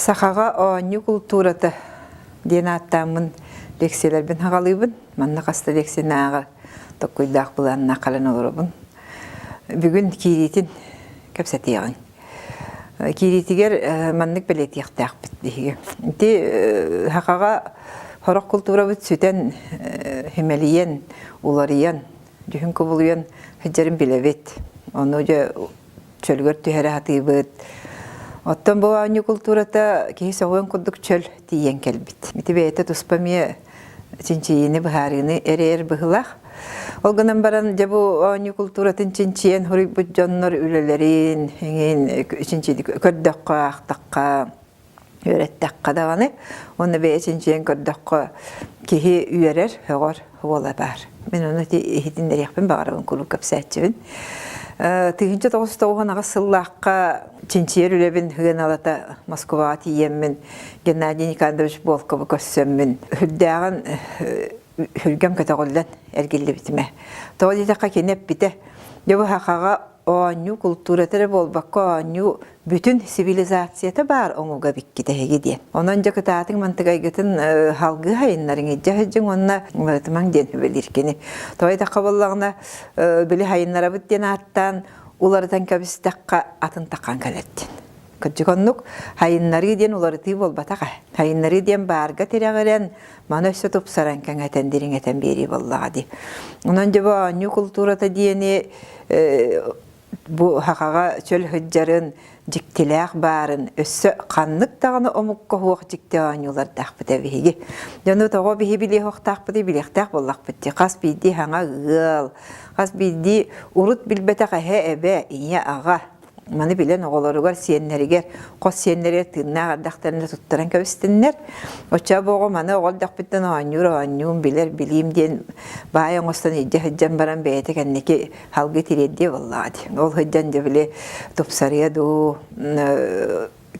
Сахаҕа оонньуу култуурата диэн ааттааммын лекцияларбын хаҕалыыбын. Манна хаста лекцияны ааҕар токкуйдаах былааннаах кэлэн олоробун. Бүгүн киириитин кэпсэтиэҕиҥ. Киириитигэр маннык бэлиэтиэхтээхпит биһиги. Ити сахаҕа сорох култуурабыт сүтэн, химэлийэн, уларыйан, дьүһүн кубулуйан сылдьарын билэбит. Ону дьэ чөлүгэр түһэрэ сатыыбыт. Оттон бу оонньуу култуурата киһи сөҕүөн курдук чөл тиийэн кэлбит. Ити бэйэтэ туспа эмиэ чинчийиини, быһаарыыны эрэйэр быһыылаах. Ол гынан баран, дьэ бу оонньуу култууратын чинчийэн суруйбут дьоннор үлэлэрин эҥин чинчийди көрдөххө, аахтахха, үөрэттэххэ даҕаны, уонна бэйэ чинчийэн көрдөххө, киһи үөрэр, сөҕөр уола баар. Мин ону иһитиннэриэхпин баҕарабын куруук кэпсээччибин. 1998 сыллаахха чинчийэр үлэбин сыаналата Москваҕа тиийэммин Геннадий Никандрович Волковы көрсөммүн сүрдээҕин сүргэм көтөҕүллэн эргиллибитимэ. Тоҕо диэтэххэ кини эппитэ, дьэ бу сахаҕа оонньуу култуурата эрэ буолбакка оонньуу бүтүн цивилизацията баар омуга биккитэ эһиги диэн. Онон дьэ кытаатыҥ мантыгайгытын халгыы хайыннарыҥ илдьэ сылдьыҥ уонна уларытымаҥ диэн сүбэлиир кини. Тоҕо диэтэххэ буоллаҕына били хайыннарабыт диэн ааттаан уларытан кэбистэххэ атын таххан кэлэр диэн. Кырдьык оннук хайыннарыы диэн уларытыы буолбатах ээ. Хайыннарыы диэн баарга тирэҕирэн, маны өссө тупсаран кэҥэтэн, дириҥэтэн биэрии буоллаҕа дии. Онон дьэ бу оонньуу култуурата диэни бу сахаҕа чөл сылдьарын, дьиктилээх баарын, өссө ханнык даҕаны омукка суох дьикти оонньуулардаахпыт биһиги. Дьону тоҕо биһи билиэхтаахпытый билиэхтээх буоллахпыт дии. Хас биирдии саҥа ыал, хас биирдии урут билбэтэх эһэ, эбэ, ийэ, аҕа Маны билэн оҕолоругар, сиэннэригэр, хос сиэннэригэр тыыннаах эрдэхтэринэ туттаран кэбистиннэр. Оччо бу оҕо маны оҕо эрдэхпиттэн оонньуур оонньуум, билэр билиим диэн баай оҥостон илдьэ сылдьан баран бэйэтэ кэнники халгыы тириэрдиэ буоллаҕа дии. Ол сылдьан дьэ били тупсарыа дуу,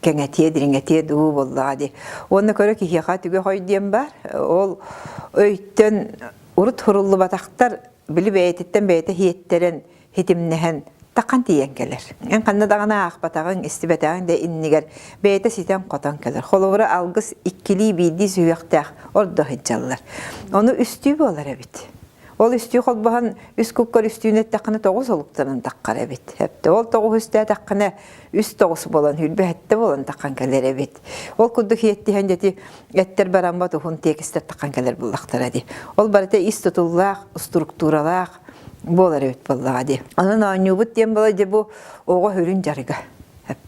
кэҥэтиэ, дириҥэтиэ дуу буоллаҕа дии. Уонна көрө киһиэхэ түгэх өй диэн баар. Ол өйтөн урут суруллубатахтар били бэйэтиттэн бэйэтэ иһиэттэрэн хитимнэһэн таххан тиийэн кэлэр. Эн ханна даҕаны аахпатаҕыҥ, истибэтэҕиҥ да иннигэр бэйэтэ ситэн-хотон кэлэр. Холобура, алгыс иккилии биирдии сүһүөхтээх ордо сылдьаллар. Ону үстүү буолар эбит. Ол үстүү холбоһон үс куккар үстүүнү эттэххинэ тоҕус олуктанан таххар эбит. Эптэ ол тоҕус үстээтэххинэ үс тоҕус буолан хүрбэһэттэ буолан таххан кэлэр эбит. Ол курдук иэттиһэн дьэти эттэр бараммат уһун тиэкистэр таххан кэлэр буллахтара дии. Ол барыта ис тутуллаах, структуралаах, буолар эбит буоллаҕа дии. Онон оонньуубут диэн буола дьэ бу оҕо сүрүн дьарыга.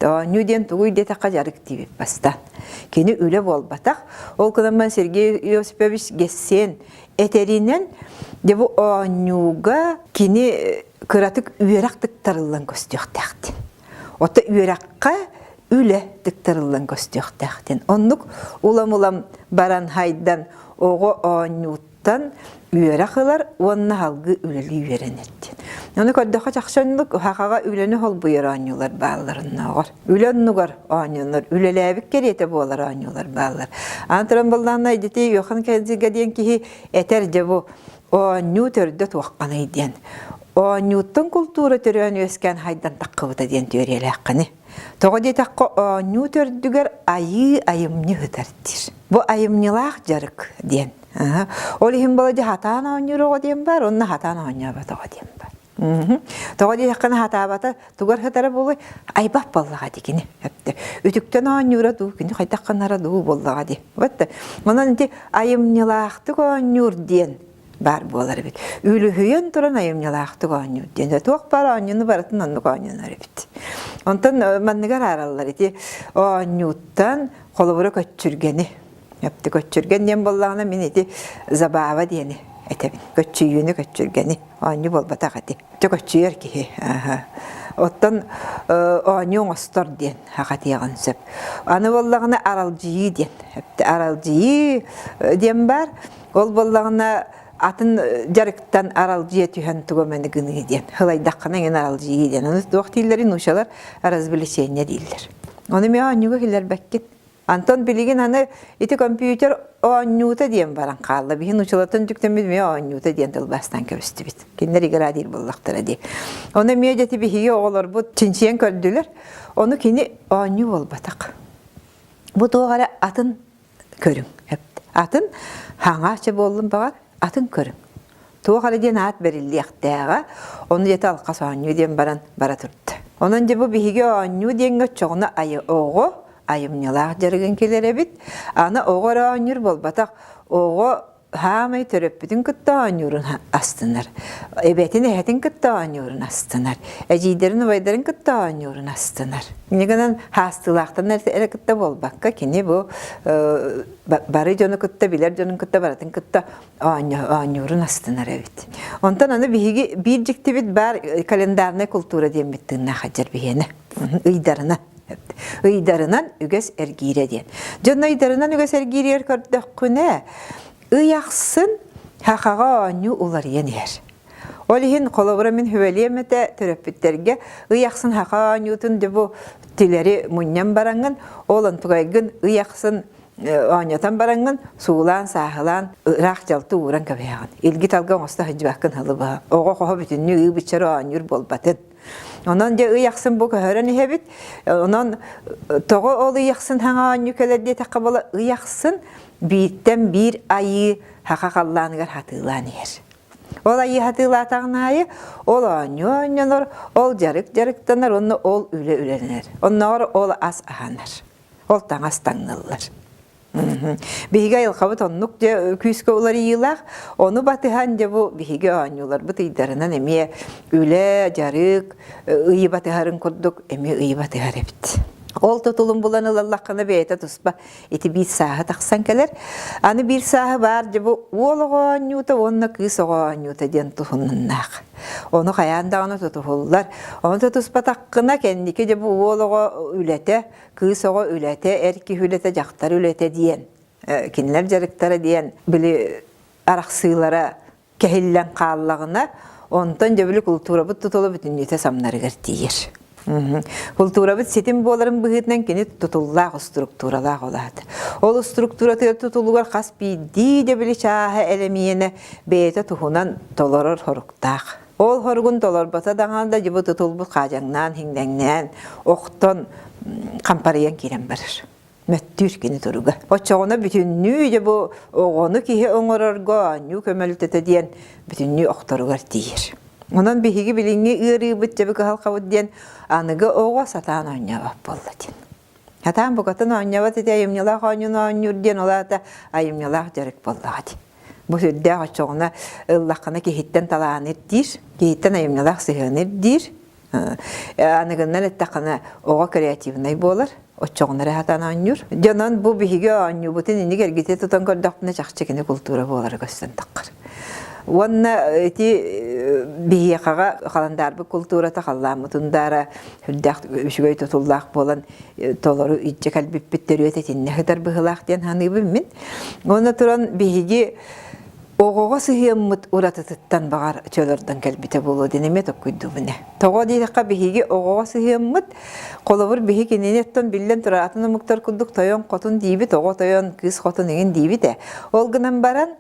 Оонньуу диэн тугуй диэтэххэ дьарык диибит бастаан. Кини үлэ буолбатах. Ол гынан Сергей Иосипович Гессен этэринэн дьэ бу оонньууга кини кыратык үөрэх тыктарыллан көстүөхтээх диэн. Ото үөрэххэ үлэ тыктарыллан көстүөхтээх диэн. Оннук улам-улам баран хайдан оҕо оонньуут тан үөрэх ылар уонна салгыы үлэлии үөрэнэр диэн. Ону көрдөххө чахчы оннук сахаҕа үлэни холбуйар оонньуулар бааллар оннооҕор. Үлэ оннугар оонньонор, үлэлээбит кэриэтэ буолар оонньуулар бааллар. Аны туран буоллаҕына ити Йохан Кензига диэн киһи этэр дьэ бу оонньуу төрдө туохханый диэн. Оонньууттан култуура төрөөн үөскээн хайдан таххыбыта диэн түөрүйэлээххини. Тоҕо диэтэххэ оонньуу төрдүгэр айыы айымньы ыытар диир. Бу айымньылаах дьарык диэн. Ол иһин баладьы хатаан оонньуур оҕо диэн бар, онно хатаан оонньообот оҕо диэн бар. Тоҕо диэтэххинэ хатаабата тугар сытара буолуой айбат буоллаҕа дии кини. Үтүктэн оонньуура дуу, кини хайдах гынара дуу буоллаҕа дии. Вот онон ити айымньылаахтык оонньуур диэн баар буолар эбит. Үлүһүйэн туран айымньылаахтык оонньуур диэн. Туох баар оонньууну барытын оннук оонньонор эбит. Онтон манныгар аараллар ити оонньууттан холобура көччүргэни. Өптө көччүргэн диэн буоллаҕына мин ити забава диэни этэбин. Көччүйүүнү көччүргэни. Оонньуу буолбатах ити. Өттө көччүйэр киһи. Оттон оонньуу оҥостор диэн хахатыаҕын сөп. Аны буоллаҕына аралдьыйыы диэн. Өптө аралдьыйыы диэн баар. Ол буоллаҕына атын дьарыктан аралдьыйа түһэн тугу эмэни гыныы диэн. Хылайдаххына эҥин аралдьыйыы диэн. Ону туох дииллэрий нуучалар развлечение дииллэр. Ону эмиэ оонньууга киллэрбэккин. Антон билигин аны ити компьютер оонньуута диэн баран хаалла. Биһи нуучалартан түктэммит эмиэ оонньуута диэн тылбаастаан кэбистибит. Кинилэр игра диир буоллахтара дии. Ону эмиэ дьэти биһиги оҕолорбут чинчийэн көрдүлэр. Ону кини оонньуу буолбатах. Бу туох эрэ атын көрүҥ. Атын хаҥааччы буоллун баҕар, атын көрүҥ. Туох эрэ диэн аат бэриллиэхтээҕэ, ону дьэтэ алхас оонньуу диэн баран бара турда. Онон дьэ бу биһиги оонньуу диэҥҥэ оччоҕуна айы оҕо айымньылаах дьарыгын киллэрэбит. Аны оҕо эрэ оонньуур буолбатах, оҕо Хаамай төрөппүтүн кытта оонньуурун астынар. Эбэтин эһэтин кытта оонньуурун астынар. Эдьиийдэрин убайдарын кытта оонньуурун астынар. Инньэ гынан хаастыылаахтан эрэ кытта буолбакка, кини бу бары дьону кытта, билэр дьонун кытта барытын кытта оонньуурун астынар эбит. Онтон аны биһиги биир дьиктибит баар календарнай култуура диэммит тыыннаах сылдьар биһиэнэ. Ыйдарынан. Ыйдарынан үгэс эргиирэ диэн. Дьон ыйдарынан үгэс эргииригэр көрдөххүнэ, ый ахсын хахаҕа оонньуу уларыйан иһэр. Ол иһин холобура мин хүбэлиэм этэ төрөппүттэргэ ый ахсын хаха оонньуутун дьэ бу тилэри мунньан бараҥҥын, ол онтугайгын ый ахсын оонньотон бараҥҥын суулаан, сааһылаан ыраах дьалты ууран кэбиһэҕин. Илги-талга оҥосто сылдьыбаккын һылы Оҕо хоһо бүтүннүү ыы-быччары оонньуур буолбатын. Онон дьэ ый ахсын бу көһөрөн иһэбит. Онон тоҕо ол ый ахсын хаҥа оонньуу кэлэр диэтэххэ буола ый ахсын бииртэн биир айыы хаха халлааныгар хатыылаан иһэр. Ол айыы хатыылаатаҕын аайы ол оонньуу оонньонор, ол дьарык дьарыктанар уонна ол үлэ үлэлэнэр. Оннооҕор ол ас аһанар. Ол таҥас таҥныллар. Биһиги айылҕабыт оннук дьэ күүскэ уларыйыылаах. Ону батыһан дьэ бу биһиги оонньууларбыт ыйдарынан эмиэ үлэ, дьарык, ыйы батыһарын курдук эмиэ ыйы батыһар эбит. Ол тутулун булан ылаллаххына бэйэтэ туспа ити биир сааһы тахсан кэлэр. Аны биир сааһы баар дьэ бу уол оҕо оонньуута уонна кыыс оҕо оонньуута диэн туһуннаах. Ону хайаан даҕаны тутуһуллар. Ону тутуспатаххына кэнники дьэ бу уол оҕо үлэтэ кыыс оҕо үлэтэ, эр киһи үлэтэ, дьахтар үлэтэ диэн кинилэр дьарыктара диэн били арахсыылара кэһиллэн хааллаҕына, онтон дьэ били култуурабыт тутула бүтүннүүтэ самнарыгар тиийэр. Култуурабыт ситим буоларын быһыытынан кини тутуллаах структуралаах улаата. Ол структуратыгар тутулугар хас биирдии дьэ били чааһа элэмиэнэ бэйэтэ туһунан толорор соруктаах. Ол хоругун толорбото даҕаны да дьыбы тутулбут хаадьаҥнаан, хиҥнэҥнээн, охтон хампарыйан киирэн барар. Мөттүүр кини туруга. Оччоҕуна бүтүннүү дьэ бу оҕону киһи оҥорорго оонньуу көмөлтөтө диэн бүтүннүү охторугар тиийэр. Онон биһиги билиҥҥи ыарыыбыт дьэби кыһалҕабыт диэн аныгы оҕо сатаан оонньообот буолла диэн. Сатаан букатын оонньообот ити айымньылаах оонньууну оонньуур диэн ол аата айымньылаах дьарык буоллаҕа дии. Бу сүрдээх оччоҕуна ыллаххына киһиттэн талааны ирдиир, киһиттэн айымньылаах сыһыаны ирдиир. Аныгыннан эттэххинэ оҕо креативнай буолар, оччоҕуна эрэ сатаан оонньуур. Дьонон бу биһиги оонньуубутун инник эргитэ тутан көрдөхпүнэ чахчы кини култуура буолара көстөн таххар. Уонна ити биһиэхэҕэ халандаарбыт култуурата халлааммыт ундаара сүрдээх үчүгэй тутуллаах буолан толору илдьэ кэлбиппит төрүөт итиннэ сытар быһыылаах диэн саныыбын мин. Уонна туран биһиги оҕоҕо сыһыаммыт уратытыттан баҕар чөлөрдөн кэлбитэ буолуо диэн эмиэ токкуйдуубун ээ. Тоҕо диэтэххэ биһиги оҕоҕо сыһыаммыт холобур биһи кинини оттон биллэн турар атын омуктар курдук тойон хотун диибит, оҕо тойон, кыыс хотун иҥин диибит ээ. Ол гынан баран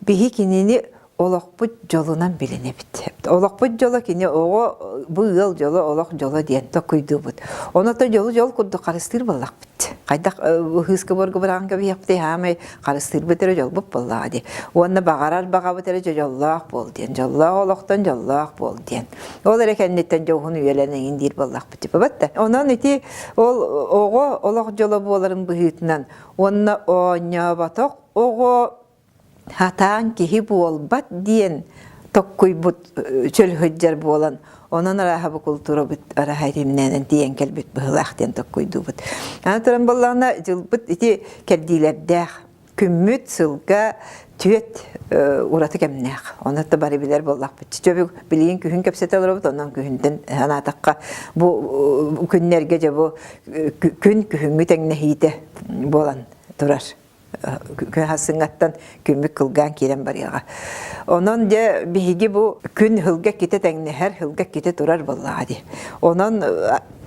биһи кинини олохпут дьолунан билинэбит. Олохпут дьоло кини оҕо бу ыал дьоло олох дьоло диэн токуйдуубут. Ону то дьолу дьол курдук харыстыыр буоллахпыт. Хайдах ыһыыска буорга быраҕан кэбиһиэхпитий хаамай харыстыырбыт эрэ дьолбут буоллаҕа дии. Уонна баҕарар баҕабыт эрэ дьоллоох буол диэн. Дьоллоох олохтон дьоллоох буол диэн. Ол эрэ кэнниттэн дьоһун үйэлэн эҥин диир буоллахпыт типа да. Онон ити ол оҕо олох дьоло буоларын быһыытынан уонна оонньооботох оҕо Хатаан киһи буолбат диэн токкуйбут чөл сылдьар буолан, онон арааһа бу култуурабыт арааһа итимнээн тиийэн кэлбит быһыылаах диэн токкуйдуубут. Аны туран буоллаҕына дьылбыт ити кэрдиилэрдээх. Күммүт сылга түөт ураты кэмнээх. Ону да бары билэр буоллахпыт. Чөбү билигин күһүн кэпсэтэ олоробут, онон күһүнтэн санаатахха бу күннэргэ дьэ бу күн күһүҥҥү тэҥнэһиитэ буолан турар. Сыҥаттан күммүт кылгаан киирэн барыаҕа. Онон дьэ биһиги бу күн сылга китэ тэҥнэһэр, сылга китэ турар буоллаҕа дии. Онон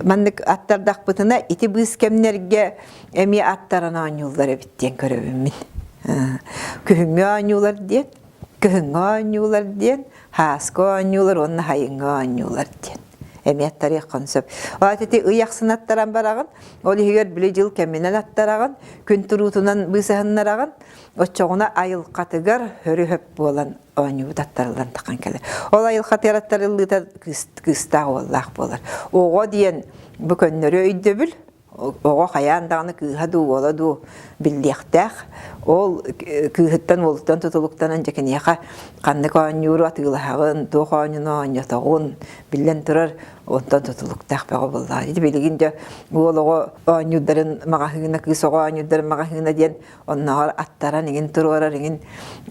маннык аттардахпытына ити быыс кэмнэргэ эмиэ аттаран оонньууллар эбит диэн көрөбүн мин. Күһүҥҥү оонньуулар диэн, кыһыҥҥы оонньуулар диэн, һааскы оонньуулар уонна хайыҥҥы оонньуулар диэн. Эмиэ аттарыаххын сөп. Ол ити ый ахсын аттаран бараҕын, ол иһигэр били дьыл кэминэн аттараҕын, күн туруутунан быысаһыннараҕын, оччоҕуна айылҕатыгар хөрү-хөп буолан оонньуубут аттарыллан тахан кэлэр. Ол айылҕатыгар аттарыллыыта кыыстаах уоллаах буолар. Оҕо диэн бу көннөрү өйдөбүл, оҕо хайаан даҕаны кыыһа дуу, уола дуу биллиэхтээх. Ол кыыһыттан уолуттан тутулуктанан дьэ киниэхэ ханнык оонньууру атыылаһаҕын, туох оонньууну оонньотоҕун, биллэн турар, онтон тутулуктаах бөҕө буоллаҕа. Ити билигин дьэ уол оҕо оонньуурдарын маҕаһыына, кыыс оҕо оонньуурдарын маҕаһыына диэн оннооҕор аттаран иҥин туруорар иҥин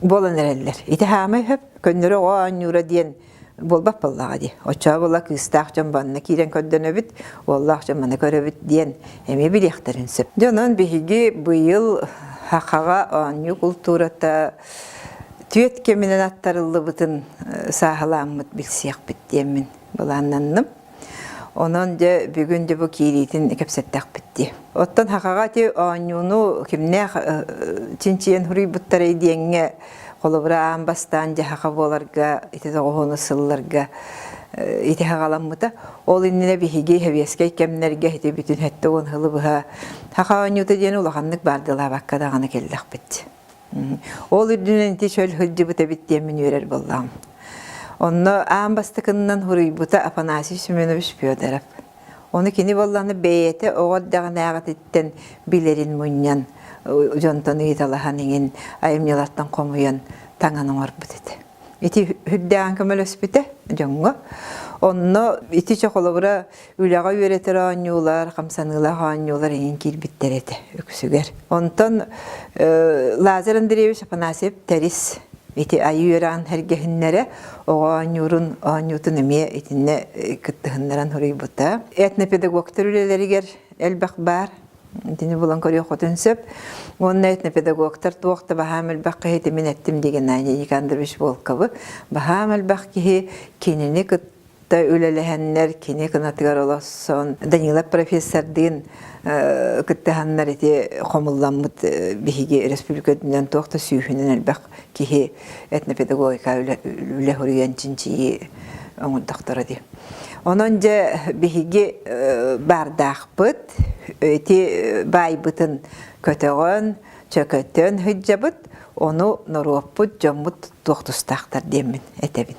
буолан эрэллэр. Ити хаамай хөп, көннөрү оҕо оонньуура диэн буолбат буоллаҕа дии. Оччоҕо буола кыыстаах дьон манна киирэн көрдөнөбүт, уоллаах дьон маны көрөбүт диэн эмиэ билиэхтэрин сөп. Дьэ онон биһиги быйыл Хахаҕа оонньуу култуурата түөт кэминэн аттарыллыбытын сааһылааммыт билсиэхпит диэммин былааннанным. Онон дьэ бүгүн дьэ бу киириитин кэпсэттэхпит дии. Оттон Хахаҕа ити оонньууну кимнээх чинчийэн суруйбуттарай диэҥҥэ холобура аан бастаан дьэ Хаха буоларга ити тоҕуһуну сылларга ити хаҕаламмыта. Ол иннинэ биһиги сэбиэскэй кэмнэргэ ити бүтүн 70 сылы быһа Хаха оонньуута диэн улаханнык баардылаабакка даҕаны кэллэхпит. Ол үрдүнэн ити чөл сылдьыбыт эбит диэммин үөрэр буоллаҕым. Онно аан бастакынынан суруйбута Афанасий Семенович Федоров. Ону кини буоллаҕына бэйэтэ оҕо эрдэҕинээҕититтэн билэрин мунньан, дьонтон ыйыталаһан иҥин айымньылартан хомуйан таҥан оҥорбут этэ. Ити үрдээҕин көмөлөспүтэ дьоҥҥо. Онно ити чэ холобура үлэҕэ үөрэтэр оонньуулар, хамсаныылаах оонньуулар иҥин киирбиттэр этэ үксүгэр. Онтон Лазарь Андреевич Афанасьев Тэрис ити айыы үөрэҕин сэргэһиннэрэ оҕо оонньуурун оонньуутун эмиэ итиннэ кыттыһыннаран суруйбута. Этнопедагогтар үлэлэригэр элбэх баар. Итини булан көрүөххүтүн сөп. Уонна этнопедагогтар туох да баһаам элбэх киһи мин эттим дии Геннадий Никандрович Волковы. Баһаам элбэх киһи кинини кытта үлэлэһэннэр, кини кынатыгар олоссон Данилов профессордыын кыттыһаннар ити хомулламмыт биһиги республика үрдүнэн туох да сүүһүнэн элбэх киһи этнопедагогика үлэ суруйан чинчийии оҥордохторо дии. Онон дьэ биһиги баардаахпыт, ити баайбытын көтөҕөн, чөкөтөн сылдьабыт, ону норуоппут, дьоммут туох тустаахтар диэммин этэбин.